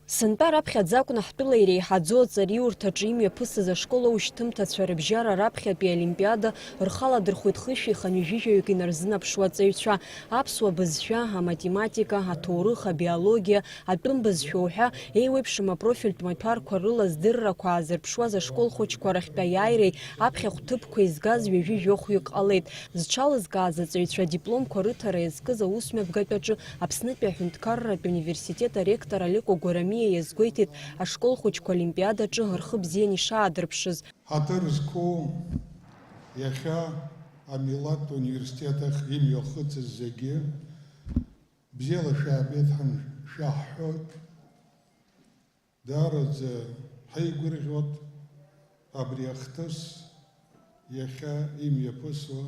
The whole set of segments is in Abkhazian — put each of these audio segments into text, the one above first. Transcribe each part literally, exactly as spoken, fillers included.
Сынтәа раԥхьаӡа акәны ҳтәыла иреиҳаӡоу аҵариурҭаҿы имҩаԥысыз ашкол аушьҭымҭацәа рыбжьара раԥхьатәи аолимпиада рхаладырхәит хышәи хынҩажәижәаҩык инарзынаԥшуа аҵаҩцәа, аԥсуа бызшәа, аматематика, аҭоурых, абиологиа, атәым бызшәа уҳәа еиуеиԥшым апрофильтә маҭәарқәа рыла здыррақәа аазырԥшуаз ашкол хәыҷқәа рахьтә аиааиреи аԥхьахә ҭыԥқәеи згаз ҩажәи жәохәҩык ҟалеит. Зҽалызкааз аҵаҩцәа адипломқәа рыҭара иазкыз аусмҩаԥгатәаҿы Аԥснытәи аҳәынҭқарратә университет аректор Алико Гәарамиа иазгәеиҭеит ашкол хәыҷқәа олимпиадаҿы рхы бзианы ишаадырԥшыз. Ҳаҭыр зқәу иахьа амилаҭтә университет ахь имҩахыҵыз зегьы бзиала шәаабеит ҳәа шәаҳҳәоит. Даараӡа ҳаигәырӷьоит абри ахҭыс иахьа имҩаԥысуа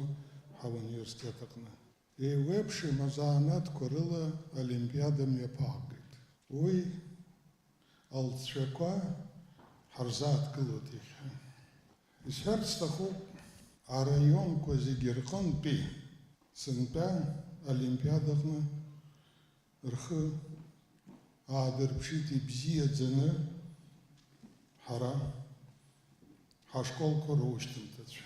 ҳауниверситет аҟны. Еиуеиԥшым азанааҭқәа рыла олимпиада мҩаԥаагеит. Уи алҵшәақәа ҳарзааҭгылоит иахьа. Исҳәарц сҭахуп, араионқәа зегьы рҟынтәи сынтәа олимпиадаҟны рхы аадырԥшит ибзиаӡаны ҳара ҳашколқәа роушьҭымҭацәа.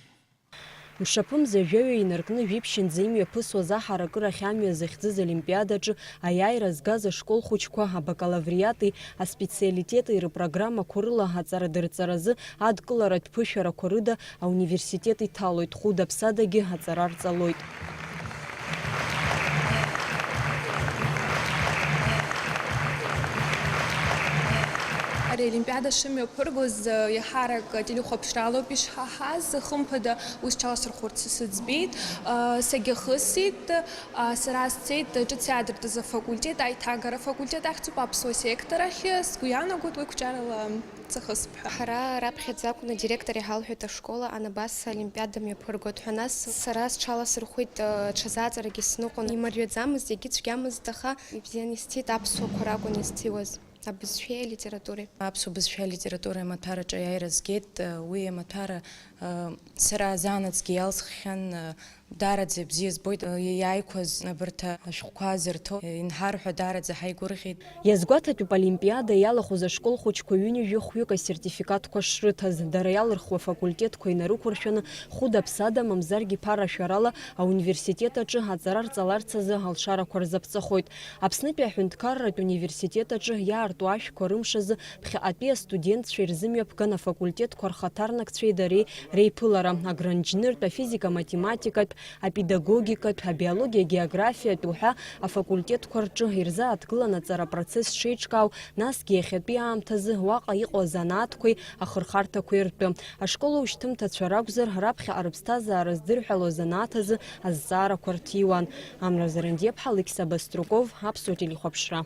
Мшаԥымза жәаҩа инаркны жәиԥшьынӡа имҩаԥысуаз аҳаракырахь амҩа зыхьӡыз олимпиадаҿы аиааира згаз ашкол хәыҷқәа абакалавриати аспециалитети рыпрограммақәа рыла аҵарадырҵаразы адкыларатә ԥышәарақәа рыда ауниверситет иҭалоит, хәыда-ԥсадагьы аҵара рҵалоит. Ари аолимпиада шымҩаԥыргоз, иаҳарак телехәаԥшралоуп ишҳаҳаз, хымԥада, уи сҽаласырхәырц сыӡбеит, сагьахысит, сара сцеит ҿыц иаадыртыз афакультет, аиҭагара афакультет ахьӡуп, аԥсуа сектор ахь, сгәы иаанагоит уи қәҿиарала сахысп ҳәа. Ҳара раԥхьаӡа акәны адиректор иҳалҳәеит ашкол аҟны абас олимпиада мҩаԥыргоит ҳәа, нас сара сҽаласырхәит, ҽазааҵрагьы сныҟәон, имариаӡамызт, егьи цәгьамызт, аха ибзианы исҭеит, аԥсуақәа ракәын изҭиуаз. Абызшәеи алитературеи. Аԥсуа бызшәеи алитературеи амаҭәар аҿы аиааира згеит. Уи амаҭәар, а, сара азанааҭгьы иалсххьан, а, даараӡа бзиа збоит, а, иааиқәаз абарҭ ашәҟәқәа зырҭо, а, инҳарҳәо даараӡа ҳаигәырӷьеит. Иазгәаҭатәуп, олимпиада иалахәыз ашкол хәыҷқәа ҩынҩажәи хәҩык асертификатқәа шрыҭаз, дара иалырхуа афакультетқәа инарықәыршәаны, хәыда-ԥсада, мамзаргьы ԥарашәарала ауниверситет аҿы аҵара рҵаларц азы алшарақәа рзаԥҵахоит. Аԥснытәи аҳәынҭқарратә университет аҿы иаарту ашәқәа рымш азы ԥхьаҟатәи астудентцәа ирзымҩаԥган афакультетқәа рхаҭарнакцәеи дареи реиԥылара, агранџьныртә, афизика-математикатә, апедагогикатә, абиологиа-географиатә уҳәа афакультетқәа рҿы ирзааҭгылан аҵара апроцесс шеиҿкаау, насгьы иахьатәи аамҭазы уаҟа иҟоу азанааҭқәеи ахырхарҭақәеи ртәы. Ашкол аушьҭымҭацәа ракәзар, раԥхьаҟа рыԥсҭазаара здырҳәало азанааҭ азы азҵаарақәа рҭиуан. Амра Зарандиаԥҳа, Алықьса Баструков, Аԥсуа телехәаԥшра.